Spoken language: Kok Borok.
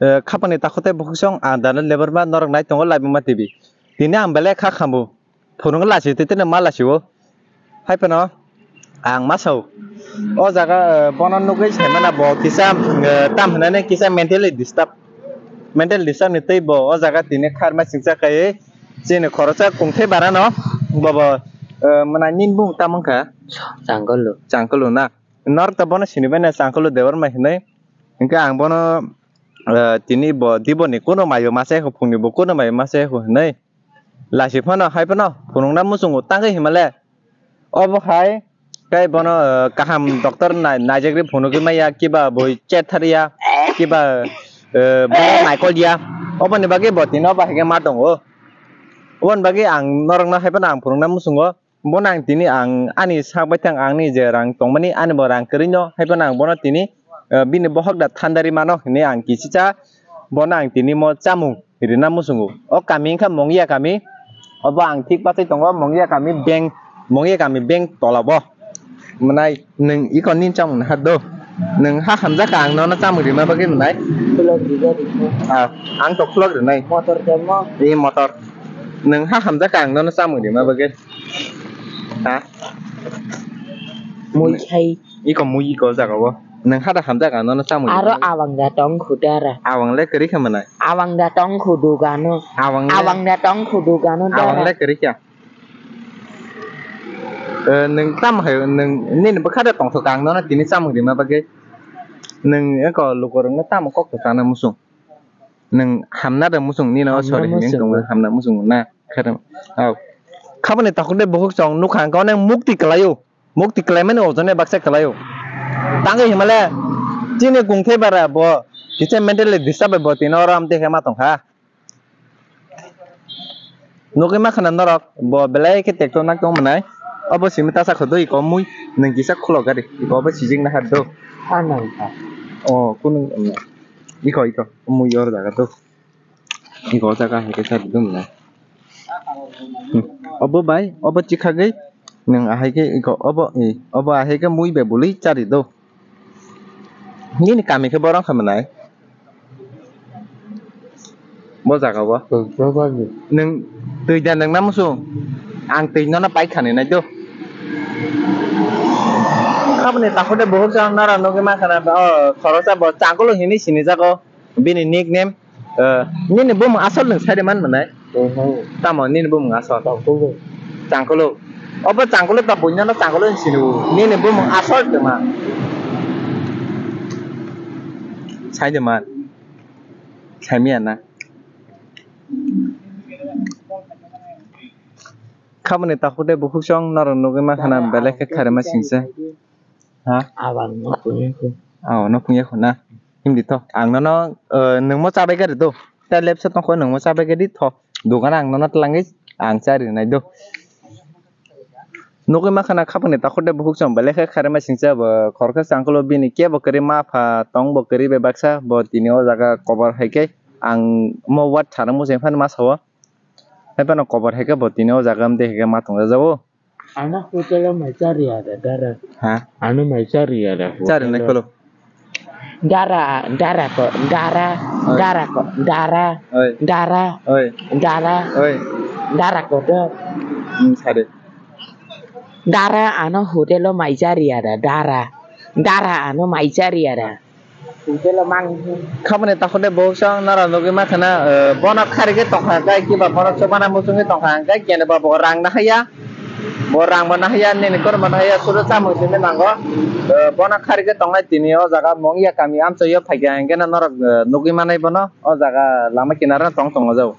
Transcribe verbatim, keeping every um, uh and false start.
eh, khapangni takhuk tei bukhuk song ang dana lebar ma norok nai tongo Laibuma T V. Tini ang belai kha khambu. Phunuk lachi tei tini ma lachi o. Hai phano ang ma sao. O jaga, eh, bono nugwi saimano bo kisa, eh, tam hinani kisa mentally disturb. Mentally disturb ni tei bo o jaga tini kharma singsa kaiwi chini khoroksa kungthai barano bobo, eh, mwnai nini bumung tamo wngkha? Changkulu. Changkulu na? Norok to bono sinibaina Changkulu Debbarma hinwi. Hinkhe ang bono, eh, tini bo diboni kuno maiyo masa eko, phungni bo kuno maiyo masa eko hinwi. Lachi phano hai phano phunukna muchungo tangwi himale. Obo hai tei bono, eh, kaham doctor nai-, naijagri phunugwi maya, kiba bui chet thariya, kiba, eh, bono naikol ya. Oboni bagwi bo tino bahai khe ma tongo. Oboni bagwi ang norokno hai phano ang phunukna muchungo. Bono ang tini ang ani sak baithang angni je rang tongmani ani bo rang kwrwino hai phano ang bono tini, eh, bini bohok da thandari mano hinwi ang kisisa bono ang tini mo chamung rina muchungo. O kami wngkha Mongya kami. Obo ang thik pathai tongo Mongya kami bank, Mongya kami bank tola bo. Mwnai nwng iko nini chamung naha do. Nwng ha hamjak ang nono chamung rima bagwi mwnai. Khulok rija rikho. Ah, ang to khulok rinai. Motor temo. I motor. Nwng ha hamjak ang nono chamung rima bagwi. Ha? Mui khai. Iko mui iko jaga o. Nwng hada hamjak ang nono chamung. Aro awang da tong khudara. Awang le kwrwi kha mwnai. Awang da tong khudugano. Awang le. Awang da tong khudugano dara. Awang le kwrwi kha. Eh, nwng tam hai nwng nini bwkha da tongthok ang nono tini chamung rima bagwi. Nwng eko lukurokno tamo kok to sana muchung. Nwng hamna da muchung nini o hamna sori hinwi muchung. Tongo hamna muchung na. Khatam. Au. Khabani takhuk de bukhuk chong nukha ang kau nang mukti kwlaio. Mukti kwlaimani ojone baksa kwlaio. Tangwi himale chini kungthai bara bo kisa mentally disturb bai bo tino oro amtwi khe ma tongkha. Nugwi ma khana norok bo belai khe tekto nak tong mwnai. Obo simi tasa khodo iko mui nwng kisa khulok gari iko obo sijik nahar do. Anang kha. O kunu iko iko mui oro jaga do. Iko o jaga hai khe cha ridum na. Hmm. Obo bai, obo chikhagwi nwng ahai khe iko obo, i, obo ahai khe mui bai bului cha rido. Nini kami khe borok kha mwnai. Bo jaga o. Twi kwbangni. Nwng twi da nwng na musu. Ang twi nono pai khani nai do. Khaboni takhuk de buhuk sa nara nugwi ma khana, o, khoroksa bo Changkulu hinwi sinijago. Bini nickname, eh, nini bumung asol nwng sai de man mwnai? Oho. Tamo nini bumung asol? Changkulu. Changkulu. Obo Changkulu ta buino no Changkulu hin sini bo. Nini bumung asol de man? Sai de man. Sai miya na. Khaboni takhuk de bukhuk song norok nugwi ma khana belai khe kharima singsa. Ha? Abang no kuya ko. Aw, no kuya ko na. Hindi to. Ang nono, eh, nwngmo chabai gari do. Ta lepsa tongkho nwngmo chabai gari tho. Dogan ang nono tlangwi ang chari nai do. Nugwi ma khana khaboni takhuk de bukhuk chong belai khe kharima singsa bo khoroksa Changkulu bini kebo kwrwi ma pha tong bo kwrwi bai baksa bo tini o jaga kobor hai khe ang mo wat thana muchung phano ma sao. Hai phano kobor hai khe bo tini o jaga amtwi hai khe ma tongjajago. Ano hotel o mai chari ada dara. Ha? Ano mai chari ada hotel o. Chari nai kholo. Dara, dara ko, dara, oi. Dara ko, dara, oi. Dara, oi. Dara, oi. Dara ko do. Hmm, sade. Dara ano hotel o mai chari ada dara. Dara ano mai chari ada. Khabani takhuk de bo chwng noro nugwi ma khana, eh, bono kharigwi tongkha hwnkhe kiba bono chubana muchungwi tongkha hwnkhe kene ba bo rang nahaiya. Bo rang bo nahaiya, nini kono bo nahaiya, sudo chamung simi nango. Eh, bono kharigwi tongnai tini o jaga Mongya kami amchaio phaikha hwnkhe norok, eh, nugwi manai bono o jaga lama kinaro tong tongo jau.